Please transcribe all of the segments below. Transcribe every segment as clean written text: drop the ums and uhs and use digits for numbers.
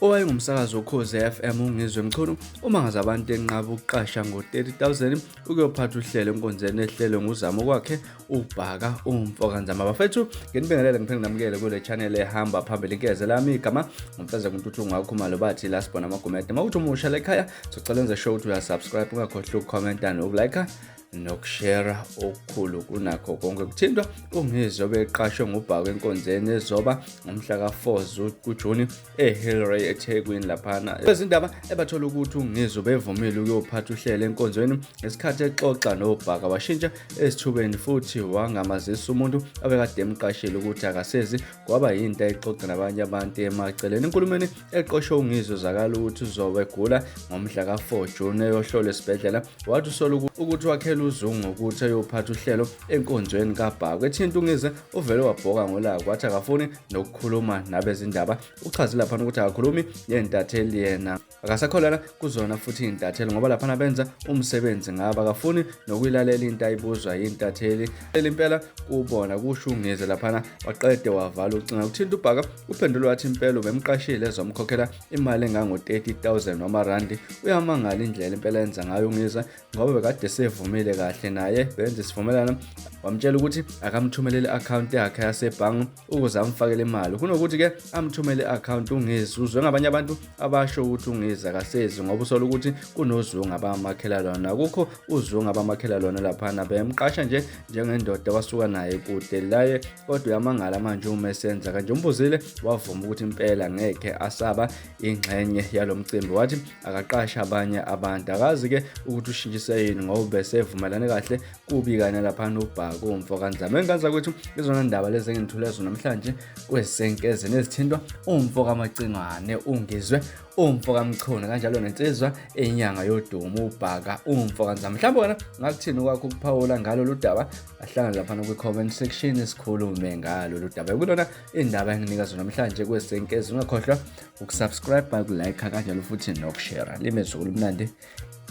Owayengumsakazi woKhozi FM uNgizwe Mchunu umangaza abantu enqaba ukuqasha ngo-30,000 ukuyophatha uhlelo enkonzweni ehlelwe nguZamo kwakhe uBhaka uMfokanzama. Bafethu, nginibingelele ngiphinde nginamukele kule channel ehamba phambili. Inkeze lami igama nguMfeza kuNtuthu ngakhumalo bathi la sibona amagumede. Uma uthi umusha lekhaya, sicela wenze sure ukuthi uyasubscribe, ungakhohlwa ukukhomenta nokulike nokushera okukhulu kunakho konke. Kuthintwa uNgizwe obeqashwe nguBhaka enkonzeni ezoba ngomhla ka-4 kuJuni eHillray eThekwini laphana. Izindaba ebathola ukuthi uNgizwe bevumile ukuyophatha uhlelo enkonzweni ngesikhathi exoxa noBhaka washintsha esithubeni futhi wangamazisa umuntu abekade emqashile ukuthi akasezi, kwaba yinto ayixoxa nabanye abantu emaceleni. Enkulumeni eqoshwe uNgizwe zakala ukuthi uzobe egula ngomhla ka-4 June eyohlolwa esibhedlela, wathi usola ukuthi wakhela uzungu ngokuthi eyophatha uhlelo enkonzweni kaBhaka. Ethinta uNgizwe uvele wabhoka ngolaka wathi akafuni nokukhuluma nabezindaba. Uchaze laphana ukuthi akakhulumi nentatheli, yena akasakholelwa kuzona futhi iy'ntatheli ngoba laphana benza umsebenzi ngabo, akafuni nokuyilalela into ayibuzwa yintatheli. Impela kubona kusho uNgizwe laphana, waqede wavala ucingo. Kuthinta uBhaka uphendule wathi impela ubemqashile ezomkhokhela imali engango-30,000 wamarandi. Uyamangala indlela impela enza ngayo uNgizwe ngoba bekade sevumile kahle naye benza isivumelwano, wamtshela ukuthi akamthumelele i-akhawunti yakhe yasebhange ukuze amfakele imali kunokuthi-ke amthumele i-akhawunti uNgizwe. Uzwe ngabanye abantu abasho ukuthi uNgizwe akasezi ngoba usola ukuthi kunozungu abamakhela lona. Akukho uzungu abamakhela lona laphana, bemqasha nje njengendoda wasuka naye kude laye, kodwa uyamangala manje uma esenza kanje. Umbuzile wavuma ukuthi impela ngeke asaba ingxenye yalo mcimbi, wathi akaqashe abanye abantu. Akazi-ke ukuthi ushintshise yini ngoba besevumelane kahle kubi kanye laphana uBhaka umfo kaNzama. Engaza kwethu izona ndaba lezi engithule zona namhlanje kwesenkezeni ezithintwa umfo kaMacingwane uNgizwe umfo kaMchunu kanjalo nensizwa enyanga yodumo uBhaka umfo kaNzama. Mhlawumbe wena ngakuthini kwakho ukuphawula ngalolu daba? Ahlangane laphana kwi-comment section sikhulume ngalolu daba. Kulona indaba enginika zona namhlanje kwesenkezi, ungakhohlwa ukusubscribe, ukulike kanjalo futhi nokushare. Limezulu mnandi,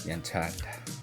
ngiyanithanda.